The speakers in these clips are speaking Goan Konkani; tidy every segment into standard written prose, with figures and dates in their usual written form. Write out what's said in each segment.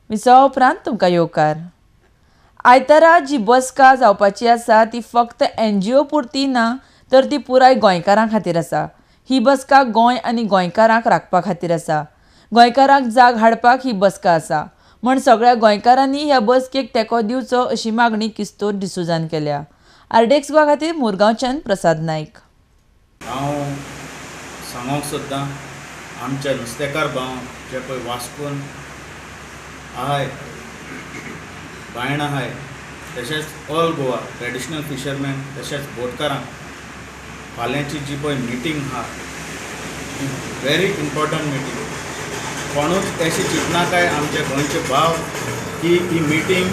विसवा उपरांत तुमकां येवकार. आयतारा जी बसका जावपाची आसा ती फक्त एनजीओ पुरती ना तर ती पुराय गोंयकारां खातीर आसा. ही बसका गोंय आनी गोंयकारांक राखपा खातीर आसा. गोंयकारांक जाग हाडपाक ही बसका आसा म्हण सगळ्या गोंयकारांनी ह्या बसकेक तेंको दिवचो अशी मागणी किस्तोर डिसोजान केल्या. आरडीएक्स गोवा खातीर मुरगांवच्यान प्रसाद नायक. हांव सांगूंक सोदतां आमच्या नुस्तेकार भाव जे पळय वास्कोन आहाय, बायणां आहाय, तशेंच ऑल गोवा ट्रेडिशनल फिशरमॅन तशेंच बोटकारांक फाल्यांची जी पळय मिटींग आहा ती व्हेरी इम्पॉर्टंट मिटींग. कोणूच अशें चिंतनाकाय आमच्या गोंयचे भाव की ही मिटींग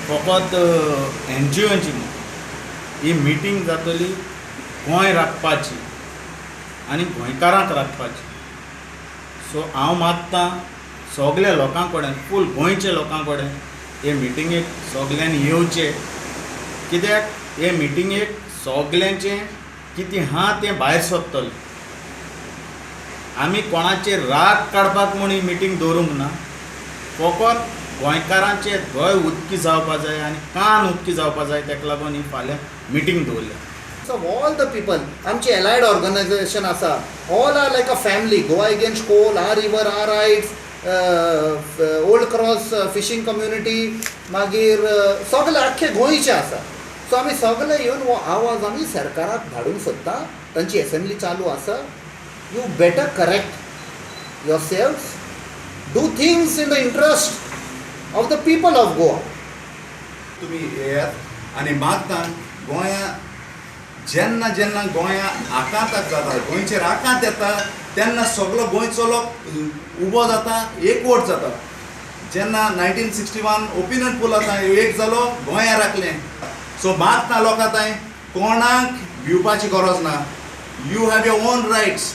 फकत एनजीओची न्हू, ही मिटींग जातली गोंय राखपाची आनी गोंयकारांक राखपाची. सो हांव मागतां सगल्या लोकां कडेन, फूल गोंयच्या लोकां कडेन हे मिटिंगेक सगल्यांनी येवचें, कित्याक हे मिटिंगेक सगल्यांचें कितें आहा तें भायर सोदतलें. आमी कोणाचेर राग काडपाक म्हूण ही मिटींग दवरूंक ना, फकत गोंयकारांचे दोळे उदकी जावपा जाय आनी कान उदकी जावपा जाय, ताका लागून ही फाल्यां मिटींग दवरल्या. Of all the people, आमची एलायड ऑर्गनायझेशन आसा, all are like a family. Goa against coal, our river our rights, old cross fishing community, मागीर सगळे आख्खे गोंयचे आसा. सो आमी सगळे येवन हो आवाज आमी सरकाराक धाडूंक सोदता. तांची एसेंब्ली चालू आसा. You better correct yourselves, do things in the interest of the people of Goa. तुमी येयात आनी मागता गोंया जेन्ना जेन्ना गोंया आकांताक जाता, गोंयचेर आकांत येता तेन्ना सगलो गोंयचो लोक उबो जाता, एकवट जाता. जेन्ना 1961 ओपिनियन पोल आतां एक जालो, गोंया राखलें. सो मागता लोकां तांय कोणाक भिवपाची गरज ना. You have your own rights.